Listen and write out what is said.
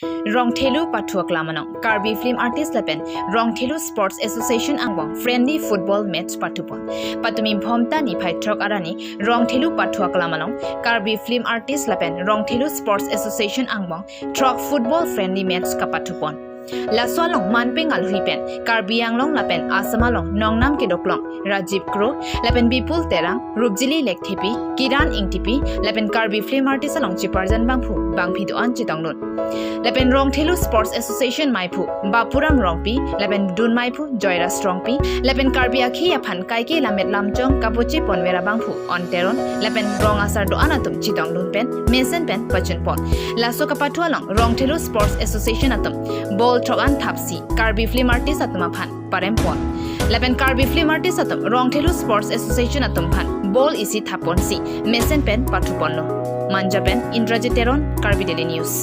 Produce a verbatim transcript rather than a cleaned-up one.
Rongthelu pathu aklam along Karbi Film Artist lapen Rongthelu Sports Association angbong friendly football match pathupon. Patumi Bhomta niphai throk arni Rongthelu pathu aklam along Karbi Film Artist lapen Rongthelu Sports Association angbong throk football friendly match kapathupon. Laso along manpeng alhi pen Karbi Anglong lapen Assam along nongnam kedoklong Rajiv Kro lapen Bipul Terang, Rupjili Lekthepi, Kiran Ingtipi lapen Karbi Film Artist along chiparjan bangphu bangphi do-an chitongdun. Lapen Rongthelu Sports Association maiphu Bapuram Rongpi lapen dun maiphu Joyras Rongpi lapen Karbi akhei aphan kaike lammet lamchong kapoche ponvera bangphu On Teron lapen rong asar do-an atum chitongdun pen mesen pen pachunpon. Laso kapathu along Rongthelu Sports Association atum ball throk an thapsi Karbi Film Artist atum aphan parempon. Lapen Karbi Film Artist atum Rongthelu Sports Association atum aphan ball isi thapponsi mesen pen pathuponlo. Manja pen Indrajit Teron, Karbi Daily News.